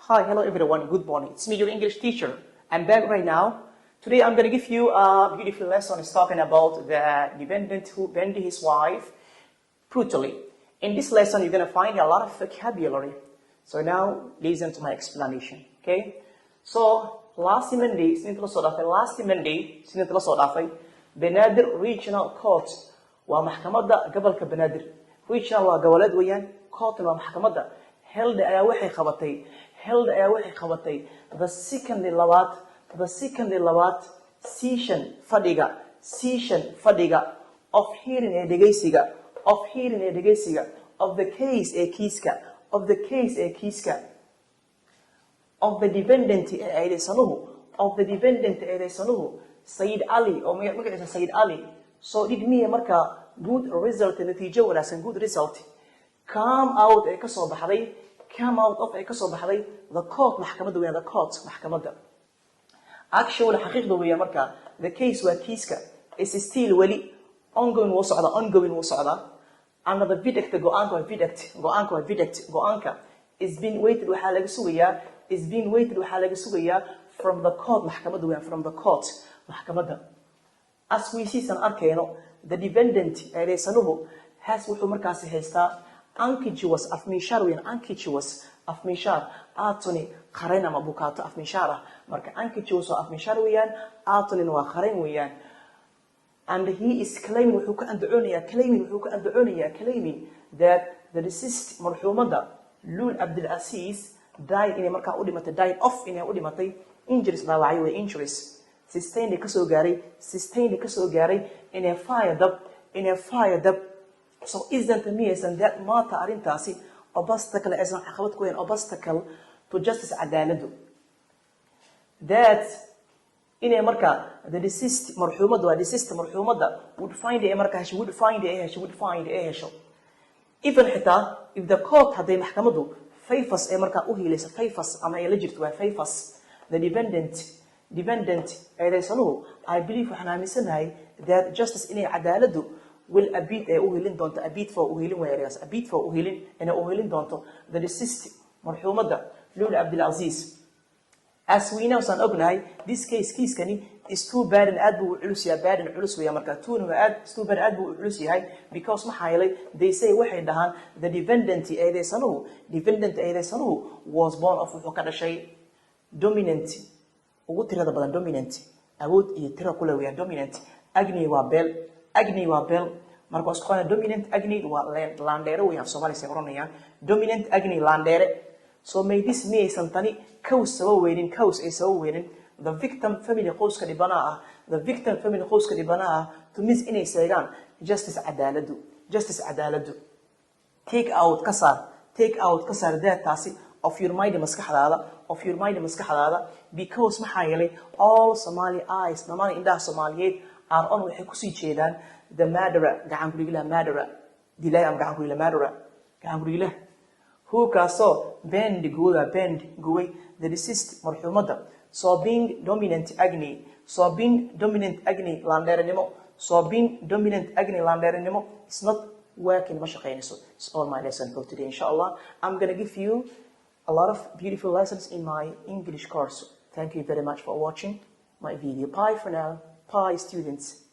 Hi, hello everyone. Good morning. It's me, your English teacher. I'm back right now. Today I'm going to give you a beautiful lesson. It's talking about the defendant who burned his wife brutally. In this lesson, you're going to find a lot of vocabulary. So now, listen to my explanation. Okay? So, last Monday, Isniinta la soo dhaafay, last Monday, Isniinta la soo dhaafay, Banaadir Regional Court waa maxkamadda gobolka Banaadir. Regional waa goboleed weeyaan, court waa maxkamadda. Held ayaa waxay qabatay, held ayaa waxay qabatay the second labaad, the second labaad session fadhiga, session fadhiga of hearing ee dhegeysiga, of hearing ee dhegeysiga, of the case ee kiiska, of the case ee kiiska, of the defendant ee eedeysanuhu, of the defendant eedeysanuhu Sayid Ali oo magaciisa Sayid Ali. So did miya markaa good result, natiijo wanaagsan, good result come out ee kasoo baxday, come out of ee kasoo baxday the court, maxkamadda weeyaan, the court, maxkamadda. Actually, xaqiiqda weeyaan markaa, the case waa kiiska, is still weli, ongoing wuu socdaa, ongoing wuu socdaa, and the verdict, go-aanka waa verdict, go-aanka waa verdict, go-aanka is being waited, waxaa laga sugayaa, is being waited, waxaa laga sugayaa from the court, maxkamadda weeyaan, from the court, maxkamadda. As we see, san arkayno, the defendant, eedeysanuhu, has, wuxuu markaasi haystaa unctuous, afmiishaar weeyaan, unctuous, afmiishaar, attorney, qareen ama bukaato afmiishaar ah. Marka unctuous waa afmiishaar weeyaan, attorneyna waa qareen weeyaan. And he is claiming, wuxuu ka andacoonayaa, claiming, wuxuu ka andacoonayaa, claiming that the deceased, marxuumadda Luul Cabdilcasiis, died, inay markaa u dhimatay, died of, inay u dhimatay injuries, dhaawacyo way, injuries sustained kasoo gaaray, sustained kasoo gaaray in a fire, dab, in a fire, dab. So isn't, miyaysan, that matter, arrintaasi, obstacle, aysan caqabad ku hayn, obstacle to justice, cadaaladu, that inay markaa the deceased, marxuumadda waa deceased, marxuumadda, would find, ay markaa hesho, would find, ay hesho, would find, ay hesho, even, xitaa, if the court, hadday maxkamaddu, favors, ay markaa u hiilayso, favors ama ay la jirto waa favors, the defendant, defendant, eedeysanuhu. I believe, waxaan aaminsanahay, that justice, inay cadaaladdu, will abide, ay u helin doonto, abide for, u helin way ereygaas, abide for, u helin, inay u helin doonto the deceased, marxuumadda Luul Cabdilcaziz. As we know, saan ognahay, this case, kiiskani, is too burden, aad buu u culus yahay, burden, culus weeya. Marka too waa aad, is too burden, aad buu u culus yahay, because, maxaa yeelay, they say, waxay dhahaan, the defendant, eedeysanuhu, defendant, eedeysanuhu, was born of, wuxuu ka dhashay, dominant, ugu tirada badan, dominant, awood iyo tiro kule weeyaan. Dominant agni waa beel, agni waa beel. Marka waa isku qana, dominant agni waa laandheere weeyaan, af Soomaali say oranayaan, dominant agni, laandheere. So may this, miyaysan tani, cause, sabab weynin, cause, ay sabab weynin, the victim family, qoyska dhibanaha ah, the victim family, qoyska dhibanaha ah, to miss, inay seegaan, justice, cadaaladu, justice, cadaaladu. Take out, ka saar, take out, ka saar, that, taasi, of your mind, maskaxdaada, of your mind, maskaxdaada, because, maxaa yeelay, all Somali eyes, dhammaan indhaha Soomaaliyeed, are on, waxay kusii jeedaan, the murderer, gacan kudhigilaha, murderer, dilay ama gacan kudhigila, murderer, gacan kudhigilaha, who, kaasoo, burned, guwada, burned, guway, the deceased, marxuumadda. So being dominant agni, so being dominant agni, laandheeranimo, so being dominant agni, laandheeranimo, is not working, ma shaqaynayso. It's all my lesson for today. Inshallah, I'm gonna give you a lot of beautiful lessons in my English course. Thank you very much for watching my video. Bye for now. Bye, students.